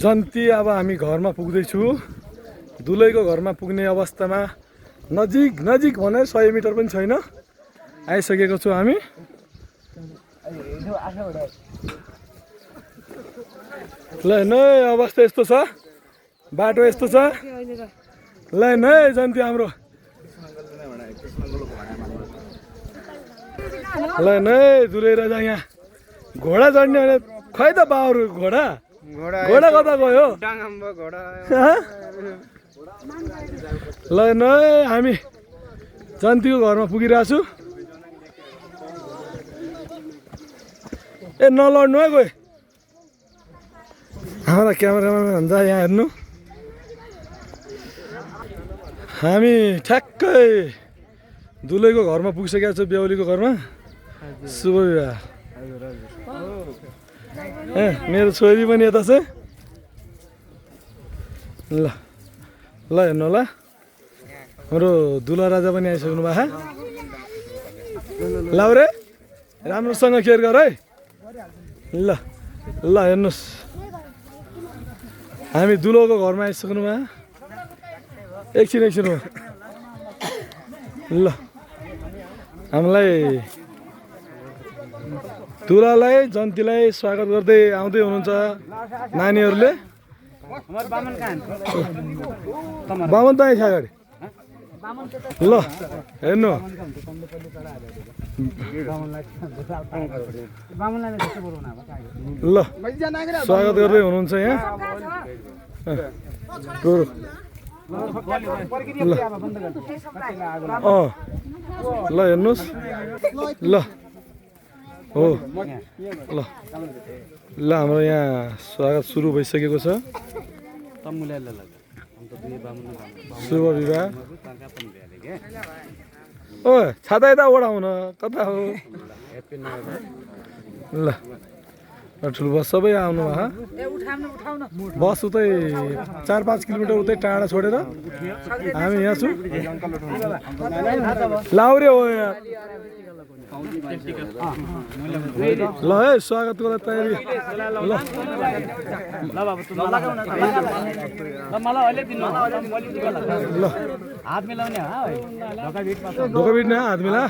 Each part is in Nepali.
जन्ती अब हामी घरमा पुग्दैछु। दुलैको घरमा पुग्ने अवस्थामा नजिक नजिक भनेर 100 मिटर पनि छैन आइसकेको छु हामी। ल न अवस्था यस्तो छ, बाटो यस्तो छ। ल न जन्ती हाम्रो ल न दुलै राजा यहाँ घोडा चढ्ने भने खै त बाउहरू घोडा घोडा कता गयो? ल न हामी जन्तीको घरमा पुगिरहेको छु। ए नलड्नु है कोही, हाम्रा क्यामेराम्यान हुन्छ यहाँ हेर्नु। हामी ठ्याक्कै दुलैको घरमा पुगिसकेको छु, बेहुलीको घरमा। शुभ विवाह। ए मेरो छोरी पनि यता छ। ल ल हेर्नु होला, हाम्रो दुला राजा पनि आइसक्नु भएको। लाउरे राम्रोसँग केयर गर है। ल ल हेर्नुहोस्, हामी दुलोको घरमा आइसक्नु भयो। एकछिन हो। ल हामीलाई दुलालाई जन्तीलाई स्वागत गर्दै आउँदै हुनुहुन्छ नानीहरूले। बामन त आइस अगाडि। ल हेर्नु, ल स्वागत गर्दै हुनुहुन्छ यहाँ। ल हेर्नुहोस्, ल हो ल ल हाम्रो यहाँ स्वागत सुरु भइसकेको छ। शुभ विवाह। ओ छाता यता ओढाउन कता हो? ल ठुलो बस सबै आउनु भयो। बस उतै 4-5 किलोमिटर उतै टाढा छोडेर हामी यहाँ छु। लाउरे हो यहाँ। ल है स्वागतको लागि तयारी। ल ढोका बिट्ने हात मिला।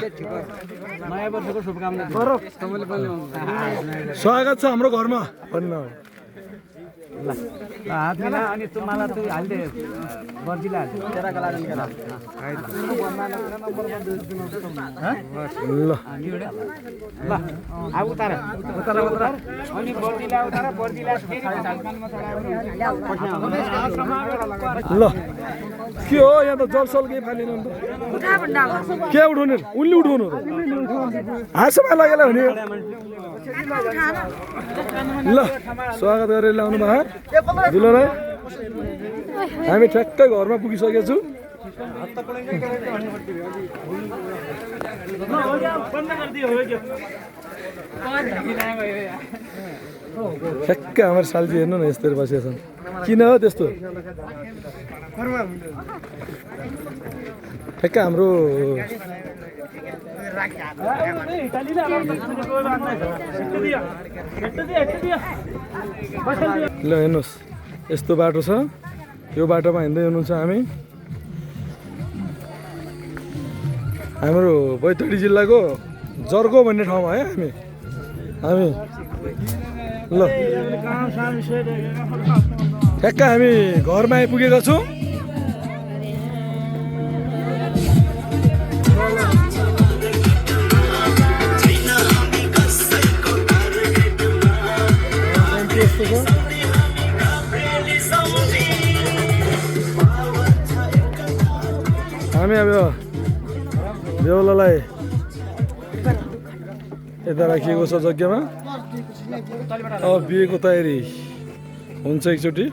स्वागत छ हाम्रो घरमा भन्न। हात मिला अनि तुम्हाला तू हाल्दे बर्जीला तेराका लागि केला। ल ल आ उतार अनि बर्जीला उतार फेरि झालपानमा चढाउनु। ल के हो यहाँ त जलसल केही फालेन नि त। के उठाउने? उनले उठाउनु हाँसोमा लागेला भने। ल स्वागत गरेर ल्याउनु भयो दुलोलाई। हामी ठ्याक्कै घरमा पुगिसकेको छु। ठ्याक्कै हाम्रो सालजी हेर्नु न यस्तै बसेका छन्। किन हो त्यस्तो? ठ्याक्कै हाम्रो ल हेर्नुहोस् यस्तो बाटो छ। यो बाटोमा हिँड्दै हुनुहुन्छ हामी। हाम्रो बैतडी जिल्लाको जर्गो भन्ने ठाउँमा है हामी ल ठ्याक्कै हामी घरमा आइपुगेका छौँ। हामी अब बेहुलालाई यता राखिएको छ जग्गामा। अब बिहेको तयारी हुन्छ एकचोटि।